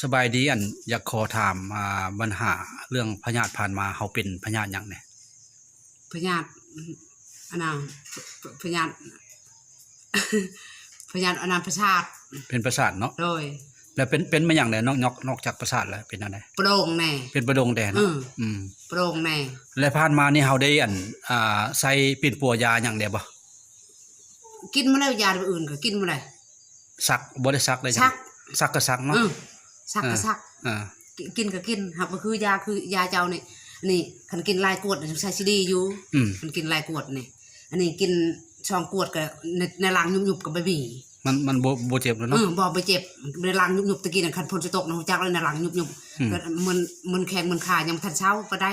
ສະບາຍດີ ອັນ ຢາກຂໍຖາມ ອ່າ ບັນຫາເລື່ອງພະຍາດ ຜ່ານມາເຮົາເປັນພະຍາດຫຍັງແດ່? ພະຍາດ ອັນນ່າ ພະຍາດ ພະຍາດ ອັນນ່າ ປະສາດ ເປັນປະສາດເນາະ? ໂດຍ. ແລ້ວເປັນ ເປັນມາຫຍັງແດ່? ນອກ ນອກ ນອກຈາກປະສາດແລ້ວເປັນແນວໃດ? ປະໂດງແດ່. ເປັນປະໂດງແດ່ເນາະ? ອືມ ອືມ ປະໂດງແດ່. ແລ້ວຜ່ານມານີ້ເຮົາໄດ້ ອັນ ອ່າ ໃຊ້ປິ່ນປົວຢາຫຍັງແດ່ບໍ່? ກິນມາແລ້ວ ຢາອື່ນກໍກິນມາແລ້ວ. ສັກ ບໍ່ໄດ້ສັກໄດ້ຫຍັງ? ສັກ ສັກກໍສັກເນາະ? ເອີ ສັກກໍສັກ ເອີ ກິນກໍກິນ. ຫາກບໍ່ຄືຢາ ຄືຢາເຈົ້ານີ້ ອັນນີ້ຄັນກິນຫຼາຍກວດນີ້ ສົງໄສຊິດີຢູ່. ອືມ ຄັນກິນຫຼາຍກວດນີ້ ອັນນີ້ກິນສອງກວດກໍໃນ ໃນຫຼັງຍຸບໆກໍບໍ່ມີ. ມັນ ມັນບໍ່ ບໍ່ເຈັບແລ້ວເນາະ? ເອີ ບໍ່ ບໍ່ເຈັບ ໃນຫຼັງຍຸບໆ. ຕະກີ້ນັ້ນຄັນຝົນຊິຕົກນະ ຮູ້ຈັກແລ້ວ ໃນຫຼັງຍຸບໆ ອືມ ກໍມຶນ ມຶນແຂ້ງມຶນຂາ ຍັງບໍ່ທັນເຊົາປານໃດ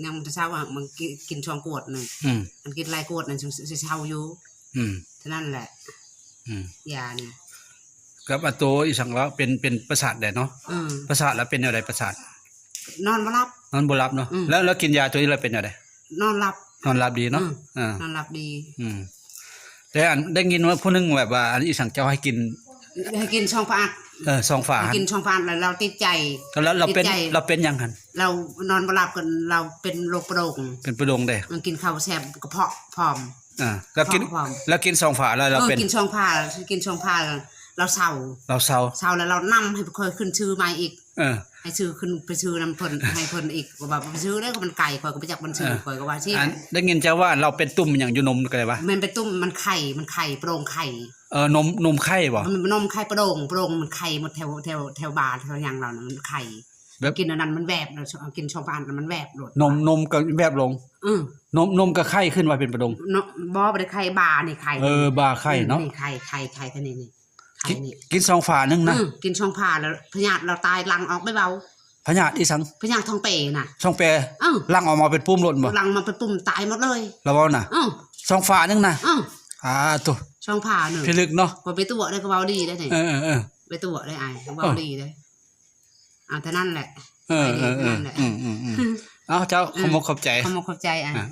ຍັງບໍ່ທັນເຊົາ. ມັນກິນສອງກວດນີ້ ອືມ ມັນກິນຫຼາຍກວດນັ້ນຊິເຊົາຢູ່. ອືມ ເທົ່ານັ້ນແຫຼະ. ອືມ ຢານີ້ ກັບອັນໂຕອີ່ສັງລາວເປັນ ເປັນປະສາດແດ່ເນາະ? ເອີ ປະສາດລະເປັນແນວໃດ? ປະສາດ ນອນບໍ່ຫຼັບ ນອນບໍ່ຫຼັບເນາະ? ອືມ ແລ້ວ ແລ້ວກິນຢາໂຕນີ້ລະເປັນແນວໃດ? ນອນຫຼັບ ນອນຫຼັບດີເນາະ? ອືມ ເອີ ນອນຫຼັບດີ. ອືມ ແຕ່ອັນໄດ້ຍິນວ່າຜູ້ໜຶ່ງແບບວ່າ ອັນ ອີ່ສັງເຈົ້າໃຫ້ກິນ ໃຫ້ກິນສອງຝາດ. ເອີ ສອງຝາ ໃຫ້ກິນສອງຝາດ ແລ້ວລາວຕິດໃຈ. ແລ້ວ ແລ້ວເປັນ ຕິດໃຈ ລາວເປັນຫຍັງຫັ້ນ? ລາວນອນບໍ່ຫຼັບ ກໍລາວເປັນໂລກປະໂດງ. ເປັນປະໂດງເດ້. ມັນກິນເຂົ້າແຊບ ກະເພາະພ້ອມ. ອ່າ ແລ້ວກິນ ກະເພາະພ້ອມ ແລ້ວກິນສອງຝາແລ້ວ ເອີ ລາວເປັນ ກິນສອງຝາ ກິນສອງຝາ ລາວເຊົາ ລາວເຊົາ ເຊົາແລ້ວລາວນຳໃຫ້ຂ້ອຍຂຶ້ນຊື້ໃໝ່ອີກ. ເອີ ໃຫ້ຊື້ຂຶ້ນ ໄປຊື້ນຳເພິ່ນ ໃຫ້ເພິ່ນອີກ. ວ່າໄປຊື້ແລ້ວກໍມັນໄກ ຂ້ອຍກໍບໍ່ຈັກມັນຊື່. ເອີ ຂ້ອຍກໍວ່າຊີ້. ອັນ ໄດ້ຍິນເຈົ້າວ່າລາວເປັນຕຸ່ມຫຍັງຢູ່ນົມກໍໄດ້ວະ? ແມ່ນເປັນຕຸ່ມ ມັນໄຂ່ ມັນໄຂ່ ປະໂດງໄຂ່. ເອີ ນົມ ນົມໄຂ່ບໍ່? ມັນນົມໄຂ່ປະໂດງ ປະໂດງມັນໄຂ່ໝົດ ແຖວ ແຖວ ແຖວບ່າແຖວຫຍັງລາວນະ ມັນໄຂ່. ແບບ ກິນອັນນັ້ນມັນແວບ ແລ້ວກິນສອງຝາດ ມັນແວບໂລດ. ນົມ ນົມກໍແວບລົງ. ອືມ ນົມ ນົມກໍໄຂ່ຂຶ້ນວ່າເປັນປະດົງ. ເນາະ ບໍ່ ບໍ່ໄດ້ໄຂ່ ບ່ານີ້ໄຂ່. ເອີ ບ່າໄຂ່ເນາະ. ອືມ ນີ້ໄຂ່ ໄຂ່ ໄຂ່ ເທົ່ານີ້ນີ້ ໄຂ່ນີ້. ກິນສອງຝາໜຶ່ງນະ? ອືມ ກິນສອງຝາແລ້ວພະຍາດລາວຕາຍ ຫຼັ່ງອອກໄປເວົ້າ. ພະຍາດອີ່ສັງ? ພະຍາດທ້ອງເປນະ. ທ້ອງເປ? ເອີ ຫຼັ່ງອອກມາເປັນປຸ້ມໂລດບໍ່? ຫຼັ່ງມາເປັນປຸ້ມ ຕາຍໝົດເລີຍ ລາວເວົ້ານະ. ເອີ ສອງຝາໜຶ່ງນະ? ເອີ ອາໂຕ ສອງຝາໜຶ່ງ ພິລຶກເນາະ. ບໍ່ໄປຕົວະເດ້ ກໍເວົ້າດີເດ້ນີ້. ເອີໆໆ ໄປຕົວະໄດ້ອ້າຍ ກໍເວົ້າດີເດ້. ເອົາເທົ່ານັ້ນແຫຼະ. ເອີໆໆ ອືມໆໆ ເອົາເຈົ້າ ເອີ ຂອບມຸກຂອບໃຈ ຂອບມຸກຂອບໃຈ. ອ່າ ອ່າ